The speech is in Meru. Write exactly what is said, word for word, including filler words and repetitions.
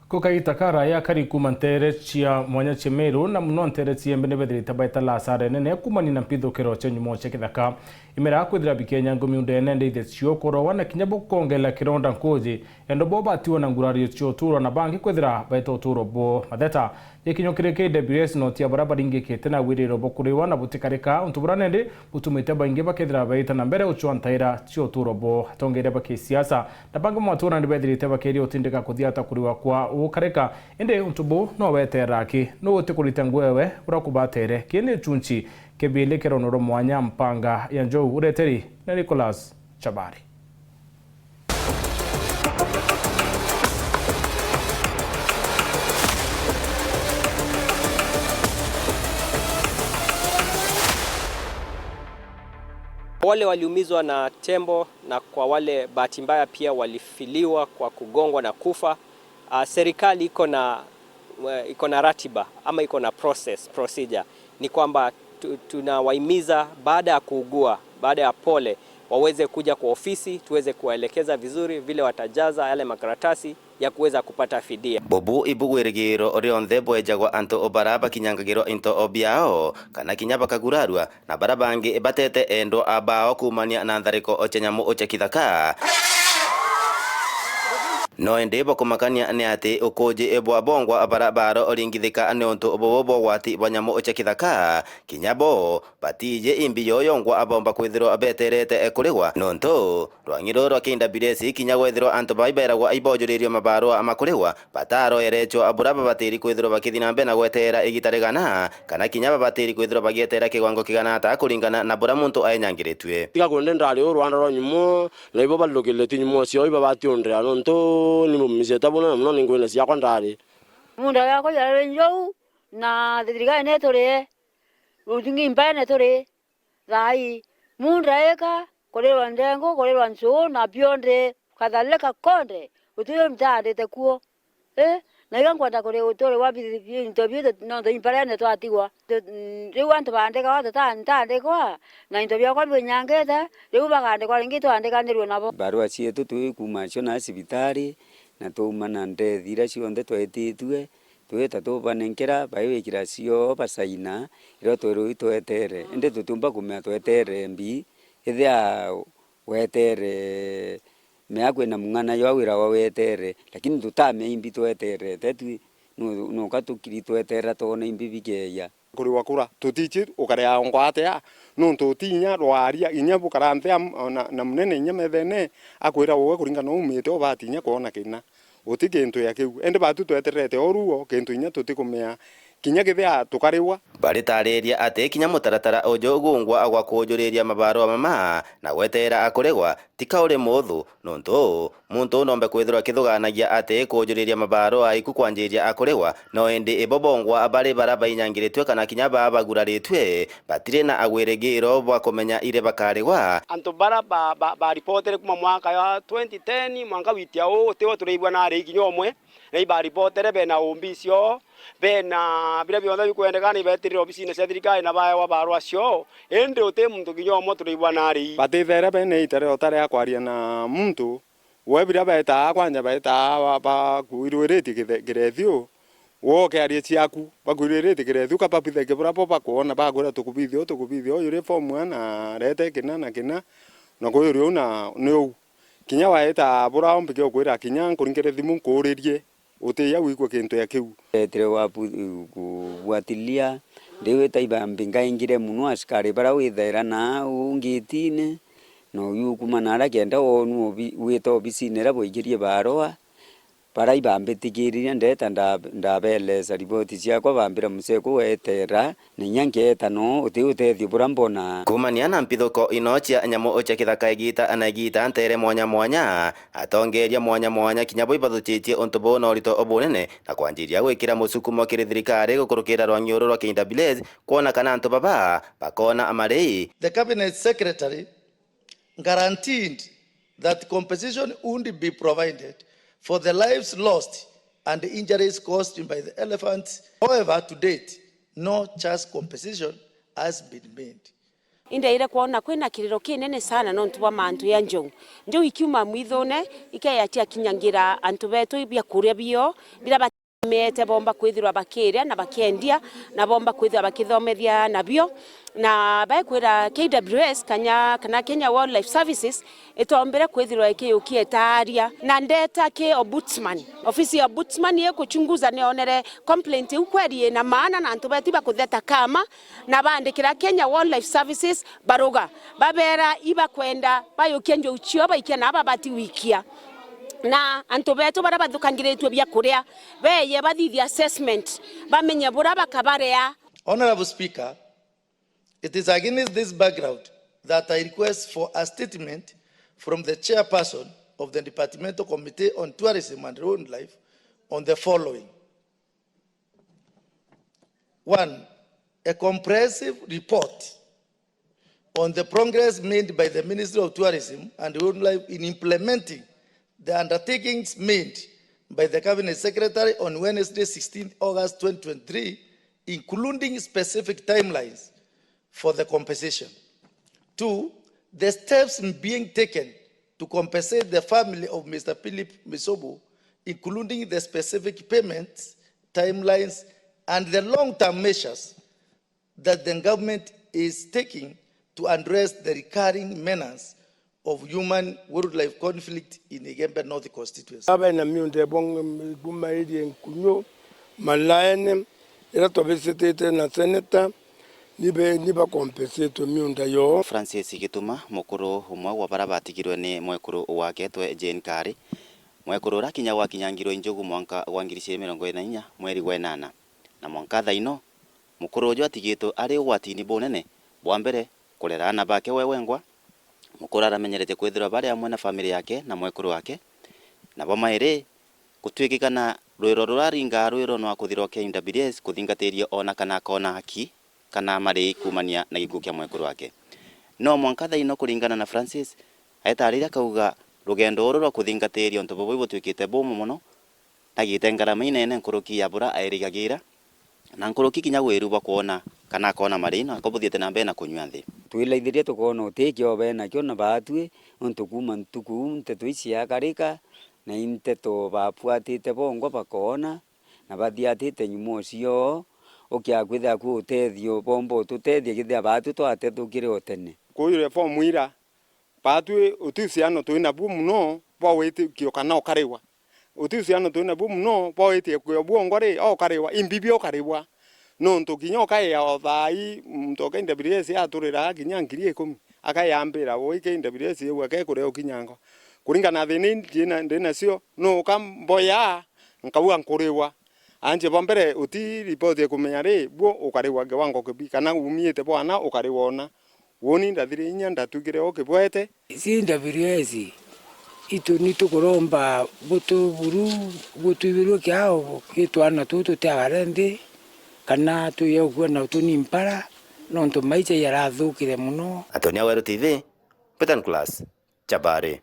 Ku kagita karaya kari kuuma nteere cia mwanya cia Meru, na muno nteere cia Embu, ni bethirite baita la asara nene kuumania na mpithukiro cia nyumo cia kithaka. Imera kwithira bikenya ngumi undene ndithe cio kurowa na kinya bukongela kironda nkuji. Endo bo batiwa na ngurario cia uturo na bangi kwithira baita uturo bo matheta. Gikinyo kiri K W S noti ya baria baringikite na wiriro bo kuriwa na butikarika, untu buria nendi butumite baingi bakethira baita na mbere uchwa ntaira cia uturo bo. Atongeria ba kisiasa na bangi mwatura ni bethirite bakeria utindika kuthiata kuriwa kwa ukarika. Indi untu bu no weteraki, nu utikurita nguewe uria kubatere? Kii ni chunchi kibili kirono rwa mwanya mpanga ya njou ureteri na Nicholas Chabari. Wale waliumizwa na tembo na kwa wale bahati mbaya pia walifiliwa kwa kugongwa na kufa, ah, serikali iko na, eh, iko na ratiba ama iko na process, procedure. Ni kwamba tu-, tunawahimiza baada ya kuugua, baada ya pole, waweze kuja kwa ofisi, tuweze kuwaelekeza vizuri vile watajaza yale makaratasi ya kuweza kupata fidia. Bubu ibu wirigiro rionthe bwejagwa antu o bara bakinyangagirwa into o biao, kana kinya bakagurarua, na bara bangi batete endwa bao kuumania na nthariko o cia nyamu o cia kithaka. No indi bakumakania ni ati ukuji bwa bongwa bara baro ringithika ni untu bubu bwa ugwati bwa nyamu o cia kithaka, kinya bo batiji imbi yoyongwa abomba kwithirwa beterete kurigwa, nontu rwang'i ruru rwa K W S kinya gwethirwa antu bai beragwa ibojuririo mabarua ma kurigwa, bataroeretwa bura babatiri kwithirwa bakithi na mbere na gweterera igita rigana, kana kinya babatiri kwithirwa bagieterera kiwango kigana ata kuringana na bura muntu ainyangiritue. Tiga kunde ndari uu rwanda rwa nyumo, na ibo balukirire ti nyumo ciao, iba batiundira, nontu ni mumicete buna, na muno ni ngwine ciakwa ndari. Munda yakwa yarari njou, na thirikari neturie, utungi mbene turi. Thaa ii, munda ika, kurirwa ndengu, kurirwa ncuu, na bionde, kadhalika konde, utuyo ntaandite kuo. Ii, na iga nkwenda kuri-, uturi wa bi-, bi-, into bitu, nontu imparene twatigwa. Tu-, mm, riu antu baandikawa tuta-, ntaandikwa, na into biakwa binyangite, riu bakaandikwa ringi twandikanirue nabo. Barua cietu twi kuuma cio na cibitari, na twauma na ndethi iria cionthe twetitue, twita tubanenkera, baiwikira cio basaina, irio twirwe itwetere. Indi tutiumba kumea twetere mbi, ithia wetere mea kwina mung'ana jwa wira wa wetere, lakini tutamea imbi tweterete twi, nu-, nuka tukiri twetera twona imbi bikeeja. Kuriwa kura, tutiji ukarea ongo atia, nontu utinya rwaria inya bukara nthi am-, na, na munene inya methene, akwira uwe kuringana na umite ubatinya kwona kina. Uti kintu ya kiu. Indi batu twetererete o ruo, kintu inya tutikumea, kinya kithia tukariwa. Baritariria ati kinya mutaratara uju gungwa gwa kujuriria mabarua mama na gweterera akuregwa, tika uri muthu, nontu muntu nombe kwithirwa akithuganagia ati kujuriria mabarua iku kwanjiria akuregwa, no indi ibo bongwa bari bara bainyangiritue kana kinya baa baguraritue, batiri na agwirigiro bwa kumenya iri bakarigwa. Antu bara ba, ba, baripotere kuma mwaka ya twenty ten mwanka witia uu, utiwe turaigua nari kinya umwe, na ibaripotere bena umbi cio, bena biria bionthe bikwendekana, ibetirire obisine cia thirikari na baewa barua cio, indi uti muntu kinya umwe turaigua nari. Batithere bene itare utare akwaria na muntu, we biria betaa kwanja betaa ba-, bakuirwiritie kithe-, kirethiu, we ukearia ciaku, bakuirwiritie kirethiu, ka babithe kibura bo bakwona, bakwira, "Tukubithia uu, tukubithia uu, yuria form na rete kina na kina, na kuyuria uu na ni uu." Kinya waita bura umbi, ukwira, "Kinya nkuringire thimu nkuuririe, utiija gwikua kintu ya kiu." Etire wa bu-, kubuatilia, ndiwita ibambi ngaingire muno askari bara withaira na uu ngitine, na uyu kuma na ara kenda wonwa obi-, wita obisine ira bwaikirie barua, bara ibambitikiririe ndeta nda-, ndabelesa riboti ciakwa, bambira, "Museku weetera, na inya nkeeta noo uti utethio bura mbona." Kumania na mpithuko ino cia nyamu cia kithaka igita na igita ntere mwanya mwanya, atongeria mwanya mwanya kinya bo ibathuchitie untu buu na urito ubunene, na kwanjiria gwikira musukumo kiri thirikari gukurukira rwang'i uru rwa K W S kwona kana antu baba bakona mari. The cabinet secretary guaranteed that compensation would be provided for the lives lost and injuries caused by the elephants. However, to date, no such compensation has been made. Indaire kwona kwina kiriro kinene sana nontu bwa mantu ya njou. Njou ikiuma mwithune, ikeya ciakinyangira antu betu bia kuria bio, biria bameete bomba kwithirwa bakiria na bakiendia, na bomba kwithirwa bakithomethia nabio. Na baekwira K W S kanya, kana Kenya Wildlife Services, itombire kwithirwa ikiyukia itaaria. Na ndeta ki Ombudsman. Ofisi ya Ombudsman ikuchunguza nionere complaint iu kweri ina maana na antu betu bakutheta kama, na baandikira Kenya Wildlife Services baruga, babeera ibakwenda bayukia njou cio baikia na babati wikia. Na antu betu baria bathukangiritue bia kuria, beye bathithie assessment, bamenye buria bakabarea. Honourable Speaker, it is against this background that I request for a statement from the chairperson of the Departmental Committee on Tourism and Wildlife on the following. One, a comprehensive report on the progress made by the Ministry of Tourism and Wildlife in implementing the undertakings made by the Cabinet Secretary on Wednesday, sixteenth August twenty twenty-three, including specific timelines for the compensation. Two, the steps being taken to compensate the family of Mister Philip Misobu, including the specific payments, timelines, and the long-term measures that the government is taking to address the recurring menace of human-wildlife conflict in Igembe North constituency. Abae na miunda ebonge kuma area Nkunyu, Malaene, iria twabicitite na seneta, nibe-, nibakompensitwe miunda yoo. Francis Gituma, mukuru umwe wa baria batigirwe ni mwekuru wake etwe Jane Kari. Mwekuru uria kinya gwakinyangirwe injugu mwanka gwa ngiri cia mirongo ina na inya mweri gwa inana, na mwanka thaino, mukuru uju atigitwe ari ugwatini bunene. Bwa mbere, kurera aana bake we wengwa, mukuru aramenyeretie kwithirwa bari amwe na family yake na mwekuru wake, na bwa mairi, gutwikikana rwiro ruraringa rwiro nwa kuthirwa K W S kuthingatiria ona kana akona haki kana marii kuumania na gikuu kia mwekuru wake. No mwanka thaino, kuringana na Francis, aetariria akauga rugendo ruru rwa kuthingatiria untu bubu butwikite bumu mono, na agite ngarama inene nkuruki ya buria airigagira, na nkuruki kinya wiru bwa kwona kana akona marii na akobuthiite na mbere na kunyua nthi. Twilaithirie tukoona utikio benakio na baatui, nontu kuuma ntuku uu nteto ici ciakarika, na i nteto babuatite bongwa bakoona, na bathiatite nyuma ucio, ukiakwithira kwi utethio bomba ututethia kithira baatwi twatethu kiri o tene. Kuu reform ira, baatwi uti usiano twi nabuo mono bwa witikio kana ukariwa. Uti usiano twi nabuo mono bwa witikio bwongwa ri, ukariwa, imbibi ukariwa. Nontu kinya ukaia o thaa ii, muntu o K W S aturiraa kinya ngiri ikumi, akayambira, ui K W S iu akekuria ukinyangwa. Kuringana na thina ii ndi na, ndi nacio, nuka mboya, nkauga nkuriwa. Anjie bwa mbere, uti ripoti ya kumenya ri, buo ukariwa kiwango kibi, kana umiite bwana ukariwa ona. Woni ndathire inya ndatwikire o kibwete. C W S, itu ni tukuromba butuburu, butwibirwe kiao gi twana tutu tutiagare nthi, kana tuye ukua na utuni mpara, nontu maicha jarathukire mono. Antonia Weru T V, Peter Nicholas, Chabari.